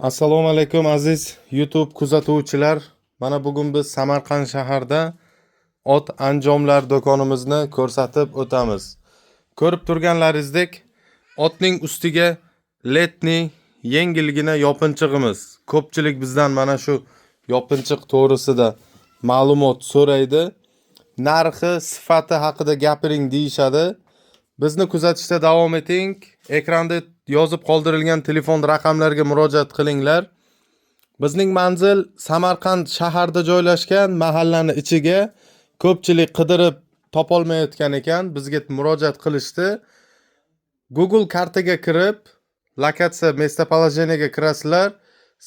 Assalomu alaykum, aziz YouTube kuzatuvchilar. Mana bugun biz Samarqand shaharida ot anjomlar do'konimizni ko'rsatib o'tamiz. Ko'rib turganlaringizdek, otning ustiga летний yengilgina yopinchig'imiz. Ko'pchilik bizdan mana shu yopinchiq to'g'risida ma'lumot so'raydi. Narxi, sifati haqida gapiring deyishadi. Bizni kuzatishda davom eting. Ekranda yozib qoldirilgan telefon raqamlariga murojaat qilinglar. Bizning manzil Samarqand shaharida joylashgan, mahallani ichiga. Ko'pchilik qidirib topolmayotgan ekan, bizga murojaat qilishdi. Google kartaga kirib, lokatsiya местоположение ga kirasizlar.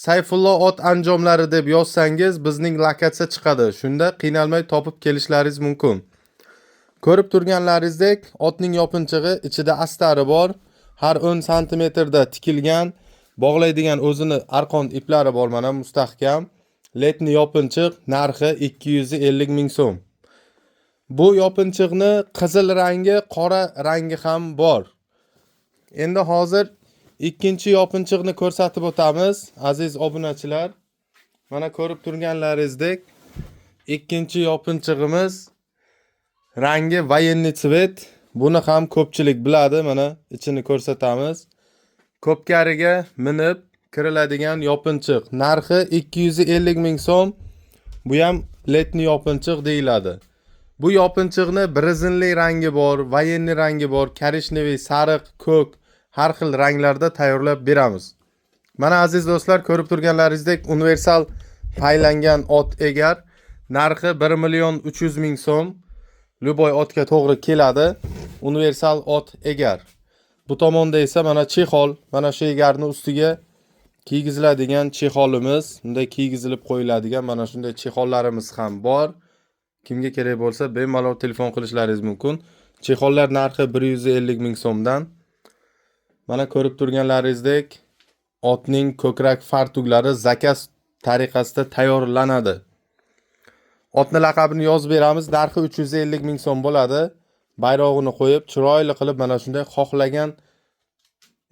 Sayfullo ot anjomlari deb yozsangiz, bizning lokatsiya chiqadi. Shunda qiynalmay topib kelishlaringiz mumkin. Ko'rib turganlaringizdek, otning yopinchig'i ichida astari bor. Har 10 santimetrda tikilgan, bog'laydigan o'zini arqon iplari bor, mana, mustahkam. Летний yopinchiq, narxi 250 ming so'm. Bu yopinchiqni qizil rangi, qora rangi ham bor. Endi hozir ikkinchi yopinchiqni ko'rsatib o'tamiz, aziz obunachilar. Mana, ko'rib turganlaringizdek, ikkinchi yopinchig'imiz rangi военный цвет. Buni ham ko'pchilik biladi. Mana, ichini ko'rsatamiz. Ko'pkariga minib kiriladigan yopinchiq. Narxi 250 ming so'm. Bu ham летний yopinchiq deyiladi. Bu yopinchiqni brizinli rangi bor, военный rangi bor, коричневый, sariq, ko'k, har xil ranglarda tayyorlab beramiz. Mana, aziz do'stlar, ko'rib turganlaringizdek, universal paylangan ot egar, narxi 1 million 300 ming so'm. Любой otga to'g'ri keladi. Universal ot egar. Bu tomonda esa mana чехол, mana shu egarni ustiga kiygiziladigan чехол imiz, bunday kiygizilib qo'yiladigan mana shunday чехол larimiz ham bor. Kimga kerak bo'lsa, bemalol telefon qilishlaringiz mumkin. Чехол lar narxi 150 ming so'mdan. Mana, ko'rib turganlaringizdek, otning ko'krak fartuklari заказ tariqasida tayyorlanadi. Otni laqabini yozib beramiz. Narxi 350 ming so'm bo'ladi. Bayrog'ini qo'yib, chiroyli qilib, mana shunday xohlagan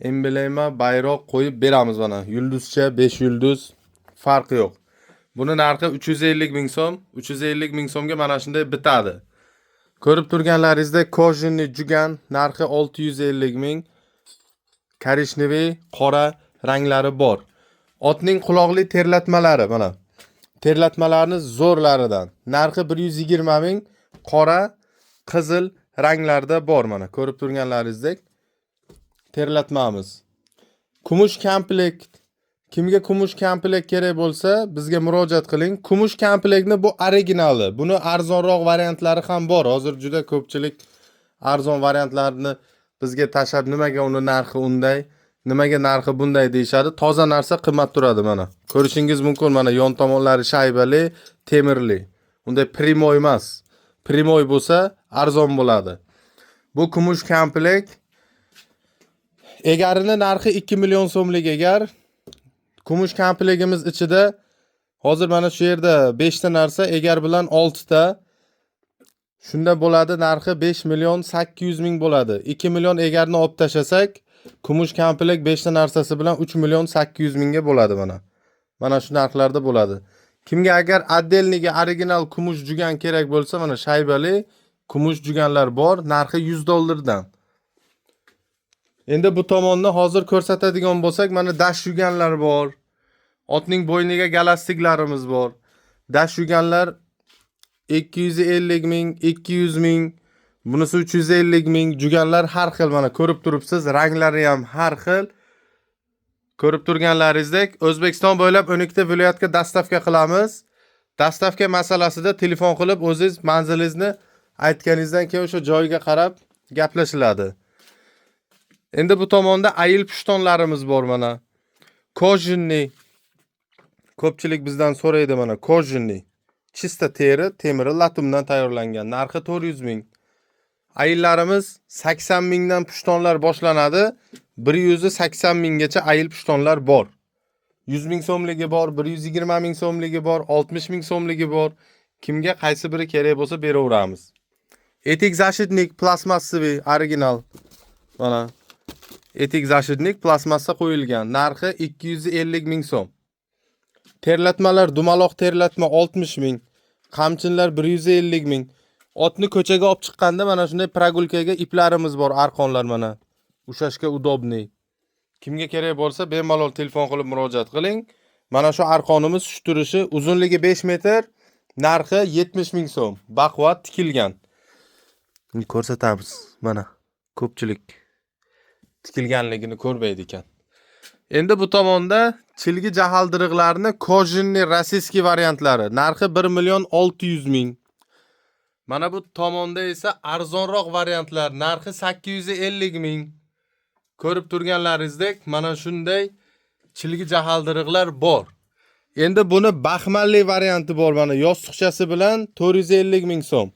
emblema, bayroq qo'yib beramiz mana. Yulduzcha, 5 yulduz, farqi yo'q. Buni narxi 350 ming so'm. 350 ming so'mga mana shunday bitadi. Ko'rib turganlaringizdek, кожаный jugan, narxi 650 ming. Коричневый, qora ranglari bor. Otning quloqli terlatmalari mana. Terlatmalarni zo'rlaridan. Narxi 120 ming, qora, qizil ranglarda bor, mana, ko'rib turganlaringizdek terlatmamiz. Kumush komplekt. Kimga kumush komplekt kerak bo'lsa, bizga murojaat qiling. Kumush komplektni bu originali. Buni arzonroq variantlari ham bor. Hozir juda ko'pchilik arzon variantlarni bizga tashlab, nimaga uni narxi unday, nimaga narxi bunday deyishadi. Toza narsa qimmat turadi mana. Ko'rishingiz mumkin, mana, yon tomonlari shaybali, temirli. Unday прямой emas. Прямой bo'lsa arzon bo'ladi. Bu kumush komplekt egarini narxi 2 million so'mlik egar. Kumush komplektimiz ichida hozir mana shu yerda 5 ta narsa, egar bilan 6 ta. Shunda bo'ladi, narxi 5 million 800 ming bo'ladi. 2 million egarni olib tashlasak, kumush komplekt 5 ta narsasi bilan 3 million 800 mingga bo'ladi mana. Mana shu narxlarda bo'ladi. Kimga agar отдельный ga original kumush jugan kerak bo'lsa, mana, shaybali kumush juganlar bor, narxi 100 dollardan. Endi bu tomonni hozir ko'rsatadigan bo'lsak, mana, dash yuganlar bor. Otning bo'yniga galastiklarimiz bor. Dash yuganlar 250 ming, 200 ming, bunisi 350 ming. Juganlar har xil, mana, ko'rib turibsiz, ranglari ham har xil. Ko'rib turganlaringizdek, O'zbekiston bo'ylab 12 ta viloyatga доставка qilamiz. Доставка masalasida telefon qilib, o'zingiz manzilingizni aytganingizdan keyin o'sha joyga qarab gaplashiladi. Endi bu tomonda ayil pushtonlarimiz bor mana. Кожаный. Ko'pchilik bizdan so'raydi, mana, кожаный. Чисто teri, temiri latumdan tayyorlangan. Narxi 400 ming. Ayillarimiz 80 mingdan pushtonlar boshlanadi. 180 minggacha ayil pushtonlar bor. 100 ming so'mligi bor, 120 ming so'mligi bor, 60 ming so'mligi bor. Kimga qaysi biri kerak bo'lsa, beraveramiz. Etik защитник пластмассовый, original. Mana. Etik защитник plastmassa qo'yilgan. Narxi 250 ming so'm. Terlatmalar, dumaloq terlatma 60 ming. Qamchinlar 150 ming. Otni ko'chaga olib chiqqanda mana shunday прогулка ga iplarimiz bor, arqonlar mana. Ushlashga удобный. Kimga kerak bo'lsa, bemalol telefon qilib murojaat qiling. Mana shu arqonimiz shu turishi, uzunligi 5 metr, narxi 70 ming so'm. Baquvvat tikilgan. Ko'rsatamiz. Mana ko'pchilik tikilganligini ko'rmaydi ekan. Endi bu tomonda chilgi jahaldiriqlarni кожаный российский variantlari. Narxi 1 million 600 ming. Mana bu tomonda esa arzonroq variantlar, narxi 850 ming. Ko'rib turganlaringizdek, mana shunday chilgi jahaldiriqlar bor. Endi buni baxmalli varianti bor, mana yostiqchasi bilan 450 ming so'm.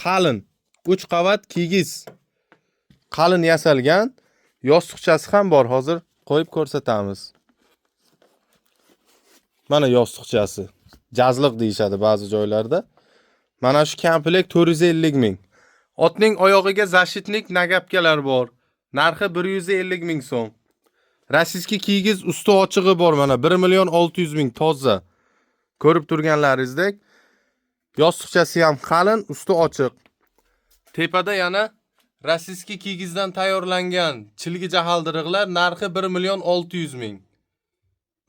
Qalin, 3 qavat kigiz. Qalin yasalgan, yostiqchasi ham bor, hozir qo'yib ko'rsatamiz. Mana yostiqchasi. Jazliq deyishadi ba'zi joylarda. Mana shu komplekt 450 ming. Otning oyog'iga защитник нагапка lar bor. Narxi 150 ming so'm. Российский kigiz usti ochig'i bor, mana 1 million 600 ming, toza. Ko'rib turganlaringizdek, yostiqchasi ham qalin, usti ochiq. Tepada yana российский kigizdan tayyorlangan chilgi jahaldiriqlar, narxi 1 million 600 ming.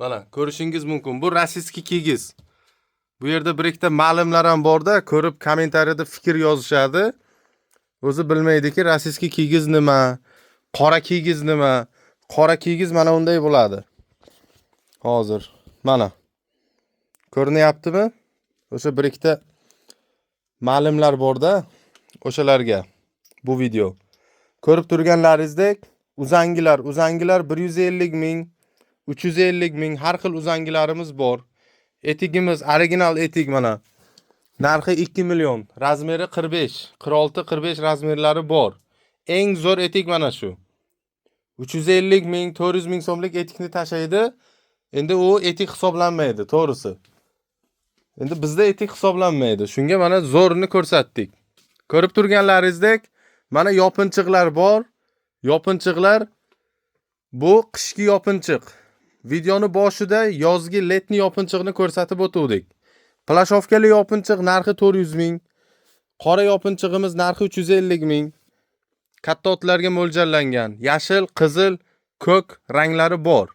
Mana ko'rishingiz mumkin. Bu российский kigiz. Bu yerda bir ikkita ma'lumlar ham borda, ko'rib kommentariyada fikr yozishadi. O'zi bilmaydiki, российский kigiz nima, qora kigiz nima. Qora kigiz mana unday bo'ladi. Hozir mana. Ko'rinyaptimi? O'sha bir ikkita ma'lumlar borda, o'shalarga bu video. Ko'rib turganlaringizdek, uzangilar, uzangilar 150 ming, 350 ming, har xil uzangilarimiz bor. Etigimiz original etik mana. Narxi 2 million, размер i 45, 46, 45 размер lari bor. Eng zo'r etik mana shu. 350 ming, 400 ming so'mlik etikni tashlaydi. Endi u etik hisoblanmaydi, to'g'risi. Endi bizda etik hisoblanmaydi. Shunga mana zo'rini ko'rsatdik. Ko'rib turganlaringizdek, mana yopinchiqlar bor. Yopinchiqlar, bu qishki yopinchiq. Videoni boshida yozgi, летний yopinchiqni ko'rsatib o'tuvdik. Плащёвка li yopinchiq narxi 400 ming. Qora yopinchig'imiz narxi 350 ming. Katta otlarga mo'ljallangan. Yashil, qizil, ko'k ranglari bor.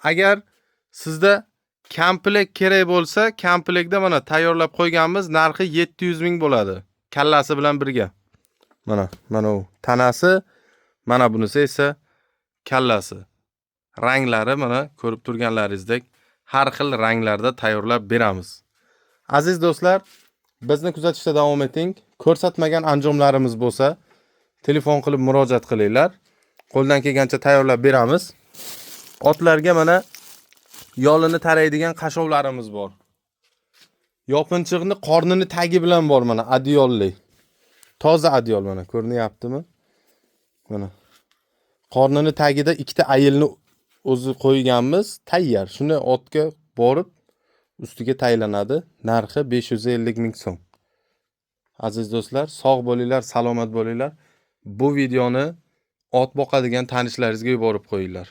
Agar sizda komplekt kerak bo'lsa, komplektda mana tayyorlab qo'yganmiz, narxi 700 ming bo'ladi. Kallasi bilan birga. Mana, mana u tanasi, mana bunisi esa kallasi. Ranglari mana ko'rib turganlaringizdek har xil ranglarda tayyorlab beramiz. Aziz do'stlar, bizni kuzatishda davom eting. Ko'rsatmagan anjomlarimiz bo'lsa, telefon qilib murojaat qilinglar. Qo'ldan kelgancha tayyorlab beramiz. Otlarga mana yolini taraydigan qashovlarimiz bor. Yopinchiqni qornini tagi bilan bor, mana одеял li. Toza одеял, mana ko'rinyaptimi? Mana. Qornini tagida ikkita ayilni o'zi qo'yganmiz, tayyor. Shuni otga borib ustiga taylanadi. Narxi 550 ming so'm. Aziz do'stlar, sog' bo'linglar, salomat bo'linglar. Bu videoni ot boqadigan tanishlaringizga yuborib qo'yinglar.